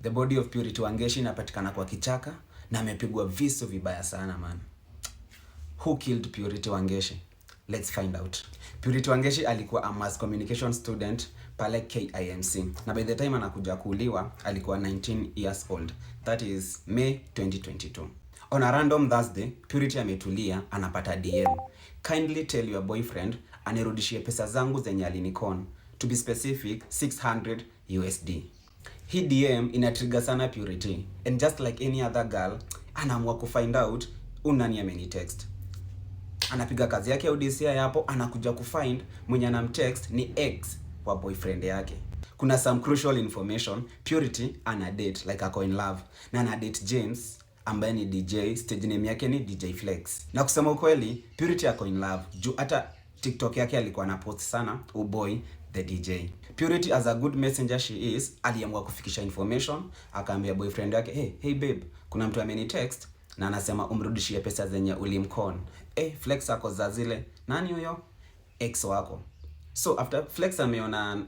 The body of Purity Wangechi inapatikana kwa kichaka na amepigwa visu vibaya sana, man. Who killed Purity Wangechi? Let's find out. Purity Wangechi alikuwa a mass communication student pale KIMC, na by the time anakuja kuuliwa alikuwa 19 years old. That is May 2022. On a random Thursday, Purity ametulia, anapata DM. "Kindly tell your boyfriend anirudishie pesa zangu zenye alinicon. To be specific, 600 USD." Hii DM ina trigger sana Purity, and just like any other girl, anaamua kufind out nani amenitext. Anapiga kazi yake ya UDCI hapo, anakuja kufind mwenye anamtext ni ex wa boyfriend yake. Kuna some crucial information. Purity ana date, like ako in love na ana date James ambaye ni DJ, stage name yake ni DJ Flex. Na kusema ukweli, Purity ako in love juu hata TikTok yake alikuwa na post sana uboy the DJ. Purity, as a good messenger she is, aliamua kufikisha information, akaambia boyfriend yake, "Hey, hey babe, kuna mtu ameni text na anasema umrudishie pesa zenye ulimcon." Eh, Flex ako za zile, "Nani huyo?" "Ex wako." So after Flex ameona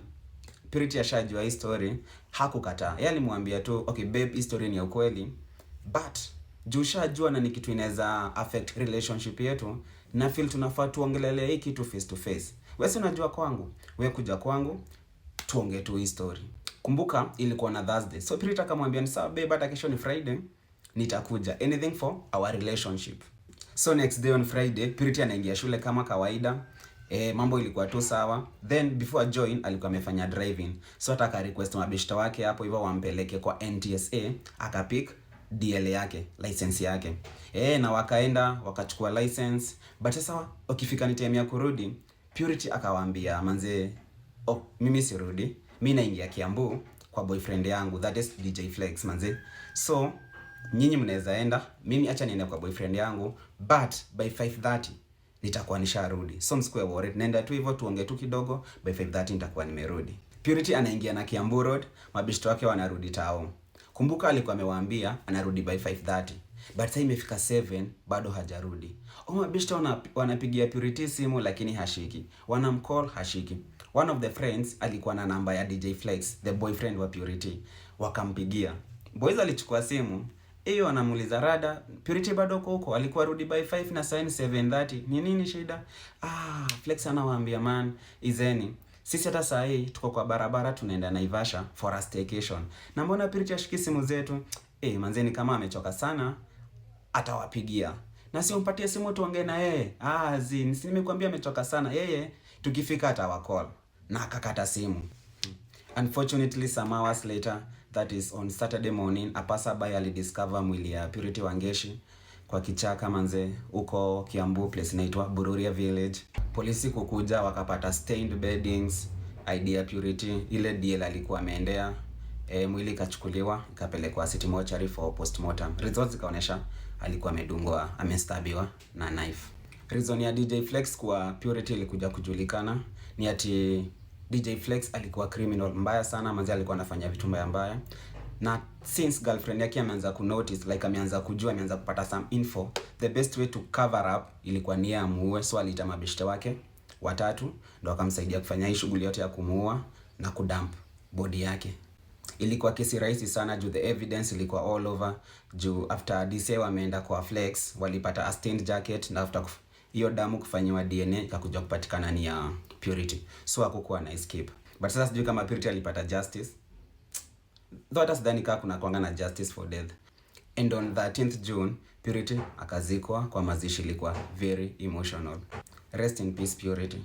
Purity ashajua hii story, hakukataa. Yeye alimwambia tu, "Okay babe, hii story ni ya ukweli, but juu ushajua na ni kitu inaweza affect relationship yetu, na feel tunafaa tuongelele hii kitu face to face. Wewe si unajua kwangu, wewe kuja kwangu tuongee tu hii story." Kumbuka ilikuwa na Thursday. So Purity akamwambia, "Ni sawa babe, hata kesho ni Friday, nitakuja. Anything for our relationship." So next day on Friday, Purity anaingia shule kama kawaida. E, mambo ilikuwa tu sawa. Then before join alikuwa amefanya driving. So hata aka request mabeshta wake hapo hivyo wampeleke kwa NTSA akapick DL yake, license yake. E, na wakaenda wakachukua license. But sasa wakifika ni time ya kurudi, Purity akawaambia, "Manze, oh, mimi sirudi. Mi naingia Kiambu kwa boyfriend yangu, that is DJ Flex, manze. So nyinyi mnaweza enda, mimi acha niende kwa boyfriend yangu, but by 5:30 nitakuwa nisharudi. So msikuwe worried, naenda tu hivyo tuongee tu kidogo, by 5:30 nitakuwa nimerudi." Purity anaingia na Kiambu Road, mabeshte wake wanarudi tao. Kumbuka alikuwa amewaambia anarudi by 5:30. But sasa imefika 7, bado hajarudi. Oh, mabeshte wanapigia Purity simu lakini hashiki. Wanamcall, hashiki. One of the friends alikuwa na namba ya DJ Flex, the boyfriend wa Purity. Wakampigia. Boys alichukua simu. Hiyo anamuuliza, "Rada, Purity bado uko huko? Alikuwa rudi by 5 na sasa ni 7:30. Ni nini shida?" Ah, Flex anawaambia, "Man, izeni. Sisi hata saa hii tuko kwa barabara tunaenda Naivasha for a staycation. Na mbona Purity ashiki simu zetu? Eh, manzeni kama amechoka sana atawapigia. Na si umpatie simu tuongee na yeye?" "Ah, zi, si nimekuambia amechoka sana. Yeye tukifika atawacall." Na akakata simu. Unfortunately, some hours later, that is on Saturday morning, a passerby alidiscover mwili ya Purity Wangechi kwa kichaka, manze, huko Kiambu, place inaitwa Bururia Village. Polisi kukuja wakapata stained beddings, ID ya Purity, ile DL alikuwa ameendea. E, mwili ikachukuliwa ikapelekwa City Mortuary for postmortem. Results zikaonyesha alikuwa amedungwa, amestabiwa na knife. Reason ya DJ Flex kwa Purity ilikuja kujulikana ni ati DJ Flex alikuwa criminal mbaya sana, manze, alikuwa anafanya vitu mbaya mbaya. Na since girlfriend yake ameanza kunotice, like ameanza kujua, ameanza kupata some info, the best way to cover up ilikuwa ni yeye amuue. So aliita mabeshte wake watatu ndo akamsaidia kufanya hii shughuli yote ya kumuua na kudump body yake. Ilikuwa kesi rahisi sana juu the evidence ilikuwa all over, juu after DCI wameenda kwa Flex walipata a stained jacket, na after hiyo damu kufanyiwa DNA ikakuja kupatikana ni ya Purity, so hakukuwa na escape. But sasa sijui kama Purity alipata justice though, hata sidhani kaa kuna kuanga na justice for death. And on 13th June, Purity akazikwa kwa mazishi ilikuwa very emotional. Rest in peace, Purity.